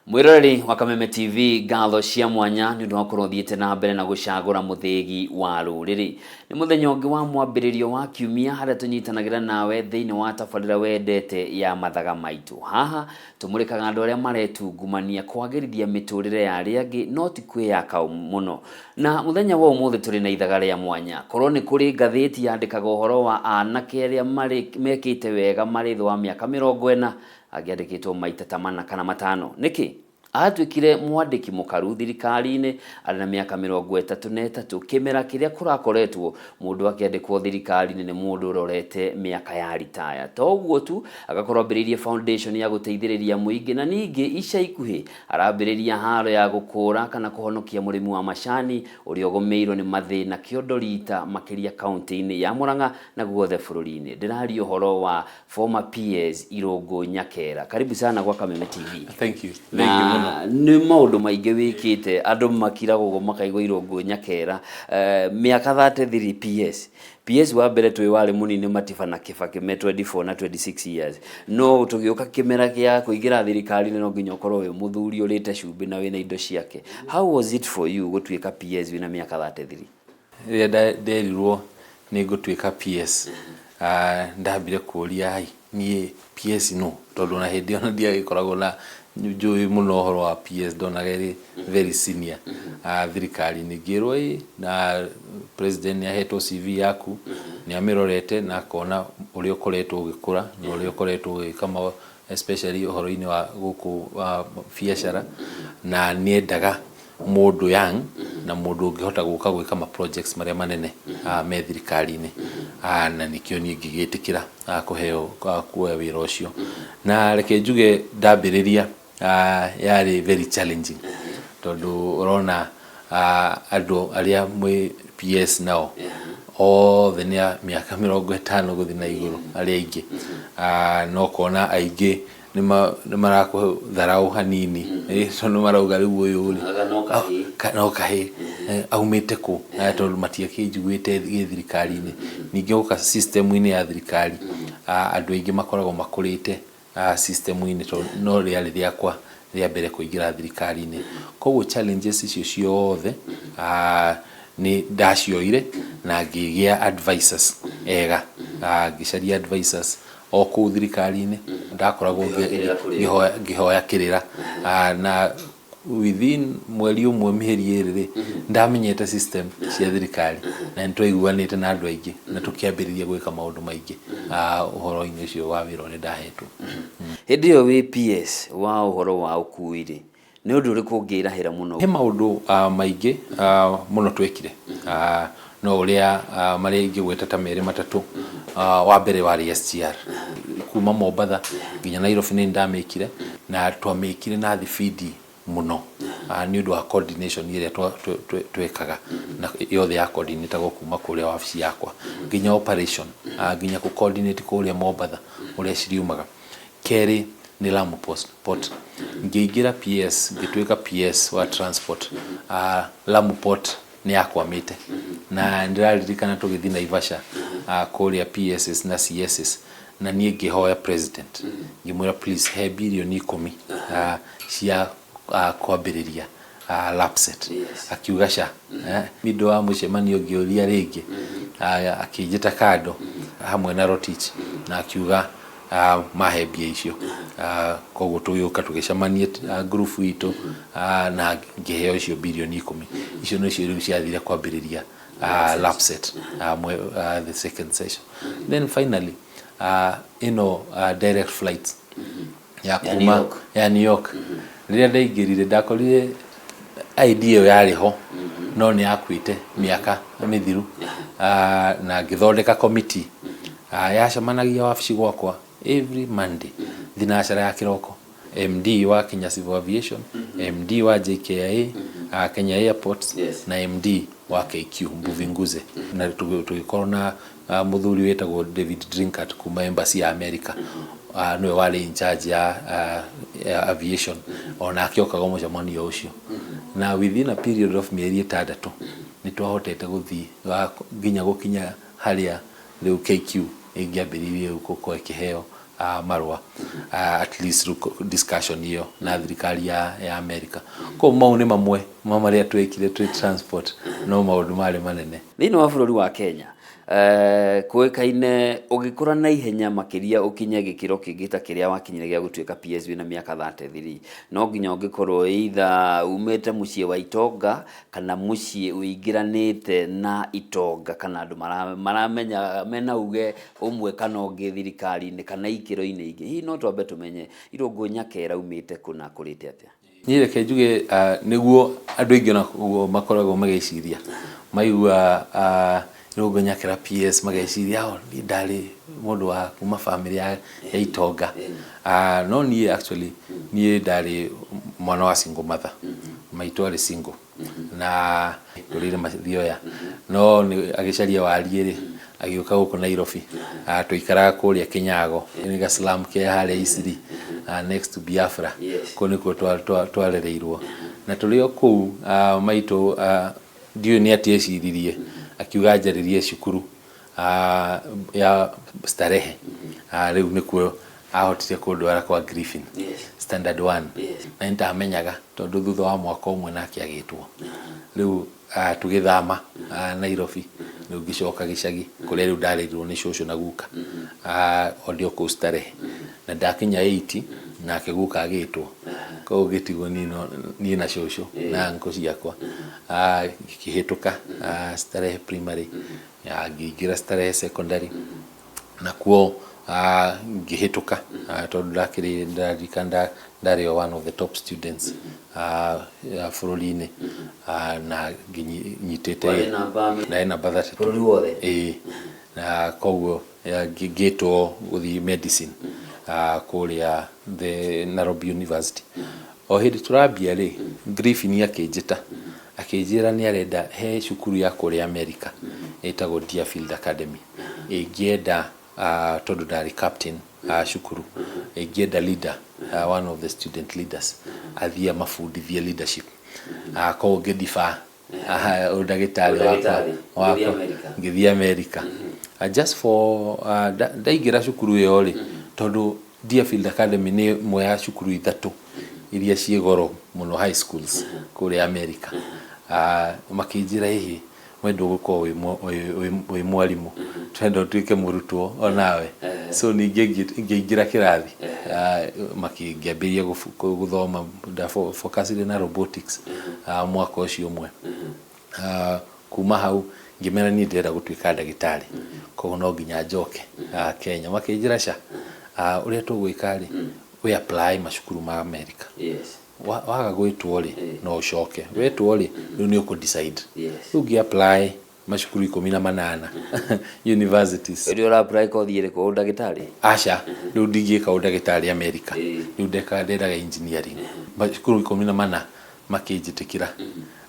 Mwiroreri wa Kameme TV, ngatho cia mwanya nĩ ũndũ wa gũkorwo ũthiĩte na mbere na gũcagũra mũthĩgi wa rũrĩrĩ. Nĩ mũthenya ũngĩ wa mwambĩrĩrio wa kiumia harĩa tũnyitanagĩra nawe thĩinĩ wa tabarĩra wendete ya Mathaga Maitũ. Haha tũmũrĩkaga andũ arĩa maretungumania kwagĩrithia mĩtũrĩre ya arĩa angĩ no ti kwĩyaka mũno. Na mũthenya wa ũmũthĩ tũrĩ na ithaga rĩa mwanya. Korwo nĩ kũrĩ ngathĩti yandĩkaga ũhoro wa anake arĩa mekĩte wega marĩ thĩ wa mĩaka 40, angĩandĩkĩtwo maita ta 4 kana 5. Nĩkĩ? Atuĩkire mwandĩki mũkaru thirikari-inĩ arĩ na mĩaka 33, kĩmera kĩrĩa kũrakoretwo mũndũ akĩandĩkwo thirikari-inĩ nĩ mũndũ ũrorete mĩaka ya ritaya. To ũguo tu, agakorwo ambĩrĩirie foundation ya gũteithĩrĩria mũingĩ na ningĩ ica ikuhĩ arambĩrĩria haro ya gũkũũra kana kũhonokia mũrĩmi wa macani ũrĩa ũgũmĩirwo nĩ mathĩna kĩondo rita makĩria kaunti-inĩ ya Murang'a na guothe bũrũri-inĩ. Ndĩraria ũhoro wa former PS Irũngũ Nyakera. Karibu sana gwa Kameme TV. Thank you. Thank you mũno. Na nĩ maũndũ maingĩ wĩkĩte, andũ makiraga ũguo makaigua Irũngũ Nyakera. Mĩaka 33 PS. PS wa mbere twĩ warĩ mũnini Matiba na Kibaki me 24 na 26 years. No tũgĩũka kĩmera kĩa kũingĩra thirikari-inĩ no nginya ũkorwo wĩ mũthuri ũrĩte cumbĩ na wĩna indo ciake. How was it for you gũtuĩka PS wĩna mĩaka 33? Rĩrĩa nderirwo nĩ ngũtuĩka PS, ndambire kũũria ai niĩ PS nũ? Tondũ ona hĩndĩ ĩyo ndiagĩkoragwo na njũĩ mũno ũhoro wa PS, ndonaga ĩrĩ very senior thirikari-inĩ. Ngĩrwo ĩ na president nĩ ahetwo CV yaku, nĩ amĩrorete na akona ũrĩa ũkoretwo ũgĩkũra na ũrĩa ũkoretwo ũgĩka especially ũhoro-inĩ wa gũkũ wa biacara, na nĩendaga mũndũ young na mũndũ ũngĩhota gũka gwĩka ma projects marĩa manene me thirikari-inĩ, na nĩkĩo niĩ ngĩgĩtĩkĩra kũheo kuoya wĩra ũcio. Na reke njuge ndambĩrĩria yarĩ very challenging tondũ ũrona andũ arĩa mwĩ PS nao othe nĩ a mĩaka 50 gũthiĩ na igũrũ arĩa aingĩ, na ũkona aingĩ nĩ marakũtharau hanini, tondũ marauga rĩu ũyũ rĩ no kahĩĩ aumĩte kũ, tondũ matiakĩnjiguĩte gĩ thirikari-inĩ. Ningĩ gũka system-inĩ ya thirikari, andũ aingĩ makoragwo makũrĩte system-inĩ, tondũ no rĩarĩ rĩakwa rĩa mbere kũingĩra thirikari-inĩ. Koguo challenges icio ciothe nĩ ndacioire na ngĩgĩa advisors ega, ngĩcaria advisors o kũu thirikari-inĩ ndakoragwo ngĩhoya kĩrĩra, na within mweri ũmwe mĩeri 2 rĩ, ndamenyete system cia thirikari na nĩ twaiguanĩte na andũ aingĩ na tũkĩambĩrĩria gwĩka maũndũ maingĩ ũhoro-inĩ ũcio wa wĩra ũrĩa ndahetwo. Hĩndĩ ĩyo wĩ PS wa ũhoro wa ũkui rĩ, nĩ ũndũ ũrĩkũ ũngĩrahĩra mũno? He maũndũ maingĩ mũno twekire, no ũrĩa marĩa ingĩgweta ta 2 3. Wa mbere warĩ SGR kuma Mombatha nginya Nairobi nĩ ndamĩkire, na twamĩkire na thibindi mũno nĩ ũndũ wa coordination ĩrĩa twekaga, na yothe ya coordinatagwo kuma kũrĩa wabici yakwa nginya operation, nginya kũ coordinate kũrĩa Mombatha ũrĩa ciriumaga. Kerĩ nĩ Lamu Port. Ngĩingĩra PS, ngĩtuĩka PS wa transport, Lamu Port nĩ yakwamĩte, na ndĩraririkana tũgĩthiĩ Naivasha kũrĩa PSs na CSs, na niĩ ngĩhoya president ngĩmwĩra please he birioni 10 cia kwambĩrĩria LAPSSET. Akiuga ca mindo wa mũcemanio ngĩũria rĩngĩ, akĩnjĩta kando hamwe na Rotich na akiuga mahe mbia icio. Koguo tũgĩũka tũgĩcemania group itũ na ngĩheo icio birioni 10. Icio nĩcio rĩu ciathire kwambĩrĩria LAPSSET, the second session. Then finally ĩno direct flights ya kuma ya New York, rĩrĩa ndaingĩrire ndakorire idea ĩyo yarĩ ho no nĩ yakuĩte mĩaka mĩthiru, na ngĩthondeka committee yacemanagia wabici gwakwa every Monday thinacara ya kĩroko, MD wa Kenya Civil Aviation, MD wa JKIA, Kenya Airports, na MD wa KQ Mbuvi Nguze, na tũgĩkorwo na mũthuri wĩtagwo David Drinkard kuma embassy ya America, nĩwe warĩ in charge ya aviation, onake okaga mũcemanio ũcio. Na within a period of mĩeri 6 nĩ twahotete gũthiĩ nginya gũkinya harĩa rĩu KQ ĩngĩambĩrĩirie gũkorwo ĩkĩheo marũa, at least rĩu discussion ĩyo na thirikari ya America. Koguo mau nĩ mamwe ma marĩa twekire twĩ transport, no maũndũ marĩ manene. Thĩinĩ wa bũrũri wa Kenya, kũĩkaine ũgĩkũra na ihenya makĩria ũkinye gĩkĩro kĩngĩ ta kĩrĩa wakinyire gĩa gũtuĩka PS wĩna mĩaka 33, no nginya ũngĩkorwo either umĩte mũciĩ wa itonga kana mũciĩ ũingĩranĩte na itonga, kana andũ maramenya mena uge ũmwe kana ũngĩ thirikari-inĩ kana ikĩro-inĩ ingĩ. Hihi no twambe tũmenye Irũngũ Nyakera umĩte kũ na akũrĩte atĩa? Niĩ reke njuge, nĩguo andũ aingĩ ona ũguo makoragwo magĩciria, maigua Irũngũ Nyakera PS mageciria, oh, niĩ ndarĩ mũndũ wa kuma bamĩrĩ ya itonga. No niĩ actually niĩ ndarĩ mwana wa single mother, maitũ arĩ single na tũrĩire Mathioya, no nĩ agĩcaria wariĩ rĩ, agĩũka gũkũ Nairobi. Tũikaraga kũrĩa Kinyago, nĩ ga slum ke harĩa Eastleigh, next to Biafra. Kũu nĩkuo twarereirwo, na tũrĩ o kũu, maitũ, ndiũĩ nĩ atĩa eciririe, akiuga njarĩrie cukuru ya Starehe. Rĩu nĩkuo ahotire kũndwara kwa Griffin, standard 1. Na nĩndamenyaga tondũ thutha wa mwaka ũmwe nake agĩtwo. Rĩu tũgĩthama Nairobi, rĩu ngĩcoka gĩcagi kũrĩa rĩu ndarerirwo nĩ cũcũ na guka, o ndĩ o kũu Starehe. Na ndakinya 8 nake guka agĩtwo, koguo ngĩtigwo niĩ na cũcũ na ngũ ciakwa. Ngĩkĩhĩtũka Starehe primary, ngĩingĩra Starehe secondary, nakuo ngĩhĩtũka, tondũ ndakĩrĩ ndĩraririkana ndarĩ o one of the top students bũrũri-inĩ, na ngĩnyitĩte Warĩ namba ndarĩ namba 32 bũrũri wothe? Ĩĩ, na koguo ngĩtwo gũthiĩ medicine kũrĩa the Nairobi University. O hĩndĩ tũrambia rĩ, Griffin akĩnjĩta, akĩnjĩra nĩ arenda he cukuru ya kũrĩa America ĩtagwo Deerfield Academy, ĩngĩenda, tondũ ndarĩ captain cukuru, ĩngĩenda leader, one of the student leaders athiĩ amabundithie leadership. Koguo ngĩdifa ũndagĩtarĩ wakwa Ũndagĩtarĩ, wakwa ũgĩthiĩ America. Ngĩthiĩ America. Just for ndaingĩra cukuru ĩyo rĩ, tondũ Deerfield Academy nĩ ĩmwe ya cukuru ithatũ iria ciĩ goro mũno high schools kũrĩa America. Makĩnjĩra, ĩhĩ, we ndũgũkorwo wĩ mwarimũ, tũrenda ũtuĩke mũrutwo onawe. So ningĩ ngĩingĩra kĩrathi, ngĩambĩrĩria gũthoma, focusire na robotics mwaka ũcio ũmwe. Kuma hau ngĩmera niĩ ndĩrenda gũtuĩka ndagĩtarĩ, koguo no nginya njoke Kenya. Makĩnjĩra ca, ũrĩa tũgwĩka rĩ, we apply macukuru ma America. Waga gwĩtwo rĩ, no ũcoke. Wetwo rĩ, rĩu nĩ ũkũ decide. Rĩu ngĩ apply macukuru 18 universities. Rĩu ũra apply kothi ĩrĩkũ, ũndagĩtarĩ? Aca, rĩu ndingĩka ũndagĩtarĩ America. Rĩu ndendaga engineering. Macukuru 14 makĩnjĩtĩkĩra,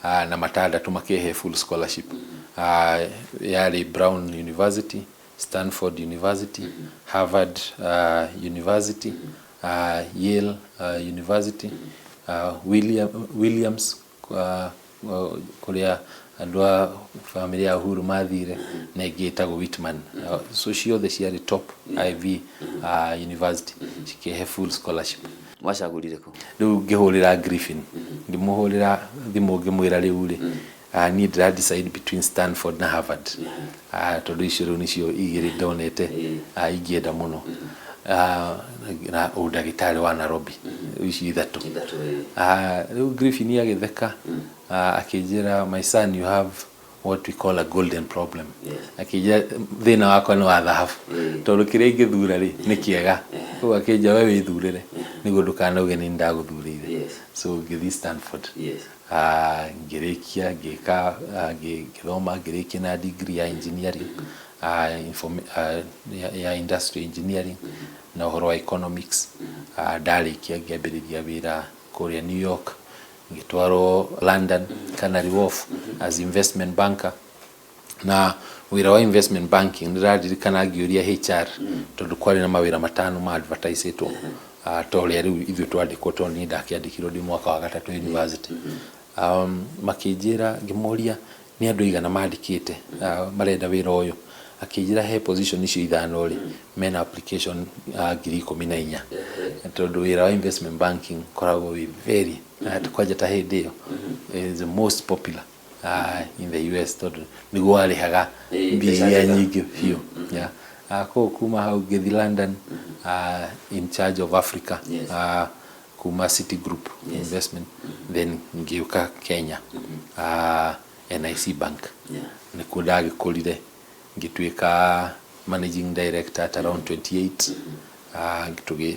na matandatũ makĩhe full scholarship. Yarĩ Brown University, Stanford University, Harvard University, Yale University, Williams, kũrĩa andũ a bamĩrĩ ya Uhuru mathire, na ĩngĩ ĩtagwo Whitman. So ciothe ciarĩ top IV university, cikĩhe full scholarship. Wacagũrire kũ? Rĩu ngĩhũrĩra Griffin, ngĩmũhũrĩra thimũ ngĩmwĩra rĩu rĩ, niĩ ndĩra decide between Stanford na Harvard, tondũ icio rĩu nĩcio igĩrĩ ndonete ingĩenda mũno, na ũndagĩtarĩ wa Nairobi, icio ithatũ. Ithatũ, ĩĩ. Rĩu Griffin agĩtheka, akĩnjĩra, "My son, you have what we call a golden problem." Akĩnjĩra thĩna wakwa nĩ wa thahabu, tondũ kĩrĩa ingĩthura rĩ nĩ kĩega. Koguo akĩnjĩra, "We wĩthurĩre nĩguo ndũkanauge nĩ ndagũthurĩire." So ngĩthiĩ Stanford. Ngĩrĩkia ngĩka, ngĩthoma ngĩrĩkia na degree ya engineering, ya industrial engineering na ũhoro wa economics. Ndarĩkia ngĩambĩrĩria wĩra kũrĩa New York, ngĩtwarwo London, Canary Wharf, as investment banker. Na wĩra wa investment banking, nĩndĩraririkana ngĩũria HR, tondũ kwarĩ na mawĩra matano ma advertisetwo, ta ũrĩa rĩu ithuĩ twandĩkwo, tondũ niĩ ndakĩandĩkirwo ndĩ mwaka wa gatatũ university. Makĩnjĩra, ngĩmoria nĩ andũ aigana mandĩkĩte, marenda wĩra ũyũ. Akĩnjĩra he position icio ithano rĩ, mena application 14,000, tondũ wĩra wa investment banking koragwo wĩ very kwanja ta hĩndĩ ĩyo is the most popular in the US, tondũ nĩguo warĩhaga mbia mbeca iria njega. Nyingĩ biũ, yeah. Koguo kuma hau ngĩthiĩ London, in charge of Africa, kuma Citigroup Investment, then ngĩũka Kenya, NIC Bank. Nĩkuo ndagĩkũrire ngĩtuĩka managing director at around 28.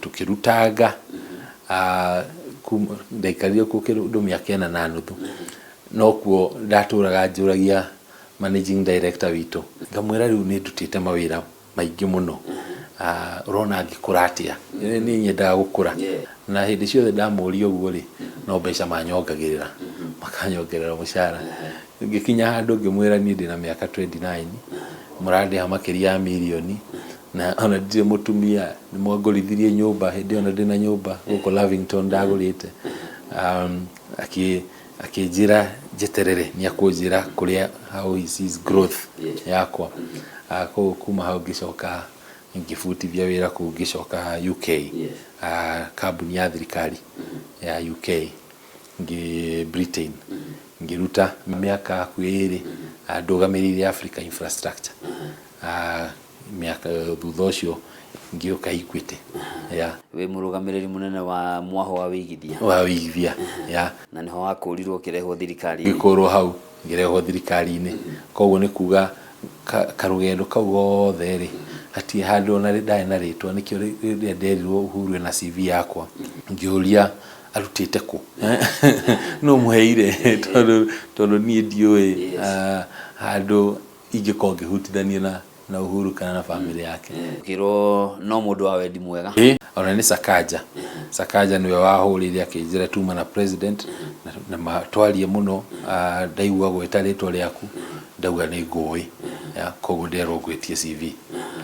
Tũkĩrutanga ndaikarire kuo kĩndũ mĩaka 4.5, nokuo ndatũraga njũragia managing director witũ, ngamwĩra rĩu nĩ ndutĩte mawĩra maingĩ mũno, ũrona ngĩkũra atĩa? Niĩ nyendaga gũkũra. Na hĩndĩ ciothe ndamũria ũguo rĩ, no mbeca manyongagĩrĩra, makanyongerera mũcara. Ngĩkinya handũ ngĩmwĩra niĩ ndĩna mĩaka 29, mũrandĩha makĩria ya mirioni, na ona ndirĩ mũtumia. Nĩ mwangũrithirie nyũmba hĩndĩ ĩyo, na ndĩna nyũmba gũkũ Lavington ndagũrĩte. Akĩnjĩra njeterere, nĩ akũnjĩra kũrĩa how he sees growth yakwa. Koguo kuma hau ngĩcoka ngĩbutithia wĩra kũu, ngĩcoka UK, kambuni ya thirikari ya UK ngĩ Britain, ngĩruta mĩaka hakuhĩ 2, ndũgamĩrĩire Africa infrastructure. Mĩaka thutha ũcio ngĩũka Equity, yeah. Wĩ mũrũgamĩrĩri mũnene wa mwaho wa wĩigithia. Wa wĩigithia, yeah. Na nĩho wakũrirwo ũkĩrehwo thirikari-inĩ. Ngĩkũrwo hau ngĩrehwo thirikari-inĩ. Koguo nĩ kuga karũgendo kau gothe rĩ, hatirĩ handũ ona ndarĩ na rĩtwa. Nĩkĩo rĩrĩa nderirwo Uhuru ena CV yakwa, ngĩũria arutĩte kũ, no mũheire, tondũ niĩ ndiũĩ handũ ingĩkorwo ngĩhutithania na Uhuru kana na bamĩrĩ yake. Ũkĩrwo no mũndũ wa wendi mwega. Ĩ, ona nĩ Sakaja, Sakaja nĩwe wahũrĩire akĩnjĩra tuma na president na twarie mũno, ndaigua gwĩta rĩtwa rĩaku ndauga nĩ ngũĩ ya, koguo nderwo ngwĩtie CV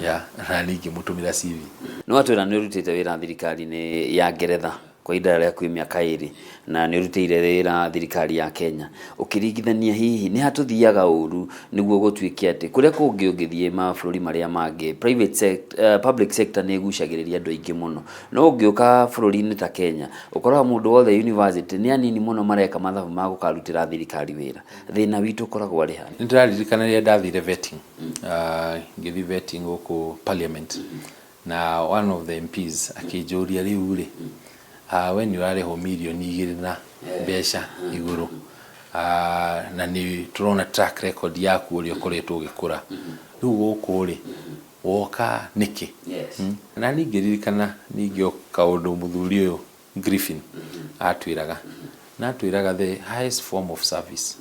ya, na niĩ ngĩmũtũmĩra CV. Nĩ watwĩra nĩ ũrutĩte wĩra thirikari-inĩ ya Ngeretha kwa ihinda rĩa hakuhĩ mĩaka 2, na nĩ ũrutĩire wĩra thirikari ya Kenya. Ũkĩringithania, hihi nĩ hatũthiaga ũru nĩguo gũtuĩke atĩ kũrĩa kũngĩ ũngĩthiĩ mabũrũri marĩa mangĩ, private sector, public sector nĩ ĩgucagĩrĩria andũ aingĩ mũno, no ũngĩũka bũrũri-inĩ ta Kenya ũkoraga mũndũ wothe university nĩ anini mũno mareka mathabu ma gũkarutĩra thirikari wĩra. Thĩna witũ ũkoragwo arĩ ha? Nĩ ndĩraririkana rĩrĩa ndathire vetting, ngĩthiĩ vetting gũkũ parliament, na one of the MPs akĩnjũria, rĩu rĩ, we nĩ ũrarĩhwo mirioni 2 na mbeca igũrũ, na nĩ tũrona track record yaku ũrĩa ũkoretwo ũgĩkũra, rĩu gũkũ rĩ woka nĩkĩ? Na niĩ ngĩririkana ningĩ o kaũndũ mũthuri ũyũ Griffin atwĩraga, na atwĩraga the highest form of service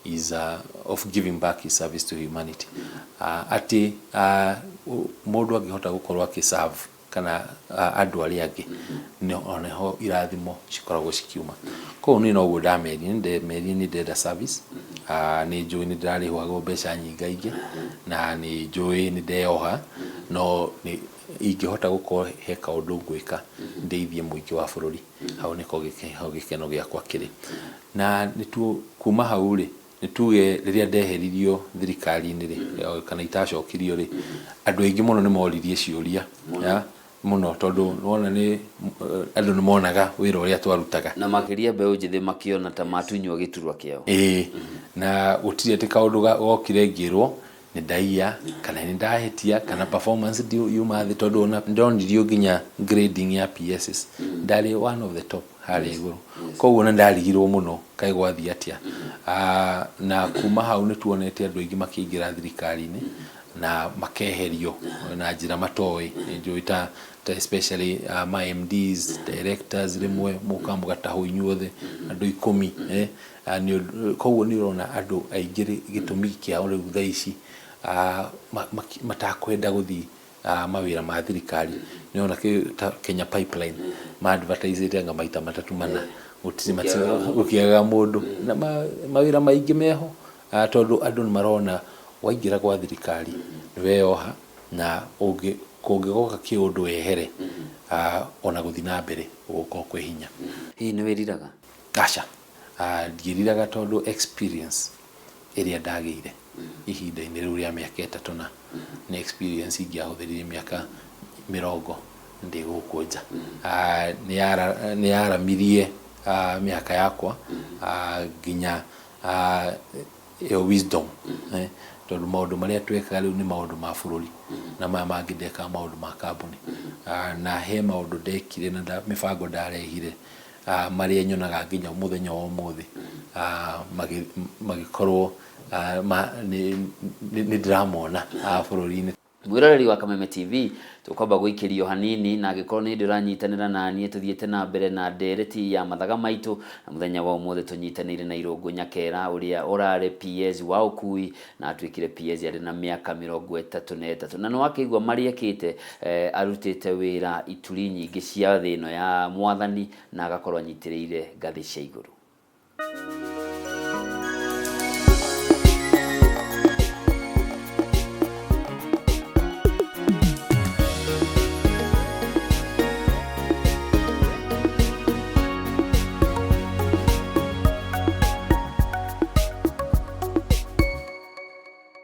is of giving back is service to humanity, atĩ mũndũ angĩhota gũkorwo akĩserve kana andũ arĩa angĩ, oneho irathimo cikoragwo cikiuma. Koguo niĩ noguo ndamerire, nĩ ndemerire nĩ ndĩrenda service, nĩ njũĩ nĩ ndĩrarĩhagwo mbeca nyingaingĩ na nĩ njũĩ nĩ ndeyoha, no nĩ ingĩhota gũkorwo he kaũndũ ngwĩka ndeithie mũingĩ wa bũrũri, hau nĩko gĩkeno gĩakwa kĩrĩ. Na nĩtuo kuma hau rĩ, nĩ tuge rĩrĩa ndeheririo thirikari-inĩ rĩ, kana itacokirio rĩ, andũ aingĩ mũno nĩ moririe ciũria ya mũno, tondũ wona nĩ andũ nĩ monaga wĩra ũrĩa twarutaga. Na makĩria mbeũ njĩthĩ makĩona ta matunywo gĩturwa kĩao. Ĩĩ, na gũtirĩ atĩ kaũndũ gokire ngĩrwo nĩ ndaiya kana nĩ ndahĩtia kana performance yuma thĩ, tondũ ona ndonirio nginya grading ya PSs ndarĩ one of the top harĩa igũrũ. Koguo na ndarigirwo mũno kaĩ gwathiĩ atĩa. Na kuma hau nĩ tuonete andũ aingĩ makĩingĩra thirikari-inĩ na makeherio na njĩra matoĩ. Nĩ njũĩ ta especially ma MDs, directors, rĩmwe mũkaga mũgatahwo inyuothe andũ 10, eh. Koguo nĩ ũrona andũ aingĩ gĩtũmi kĩao rĩu thaa ici matakwenda gũthiĩ mawĩra ma thirikari, nĩ ũrona ta Kenya Pipeline ma advertisĩte anga maita matatũ mana, gũtirĩ gũkĩagaga mũndũ, na mawĩra maingĩ meho, tondũ andũ nĩ marona waingĩra gwa thirikari nĩ weyoha, na kũngĩgoka kĩũndũ wehere, ona gũthiĩ na mbere gũgũkorwo kwĩ hinya. Hihi nĩ wĩriraga? Aca, ndiĩriraga, tondũ experience ĩrĩa ndagĩire Ihinda-inĩ rĩu rĩa mĩaka 3 na nĩ experience ingĩahũthĩrire mĩaka 40 ndĩ gũkũ nja. Nĩ yaramirie mĩhaka yakwa nginya ĩyo wisdom, tondũ maũndũ marĩa twekaga rĩu nĩ maũndũ ma bũrũri na maya mangĩ ndekaga maũndũ ma kambuni. Na he maũndũ ndekire na mĩbango ndarehire marĩa nyonaga nginya mũthenya wa ũmũthĩ magĩkorwo nĩ ndĩramona bũrũri-inĩ. Mwĩroreri wa Kameme TV, tũkwamba gũikĩrio hanini, na angĩkorwo nĩ hĩndĩ ũranyitanĩra naniĩ, tũthiĩte na mbere na ndereti ya mathaga maitũ, na mũthenya wa ũmũthĩ tũnyitanĩire na Irũngũ Nyakera ũrĩa ũrarĩ PS wa ũkui na atuĩkire PS arĩ na mĩaka 33, na nĩwakĩigua marĩa ekĩte, arutĩte wĩra ituri nyingĩ cia thĩ ĩno ya mwathani na agakorwo anyitĩrĩire ngathĩ cia igũrũ.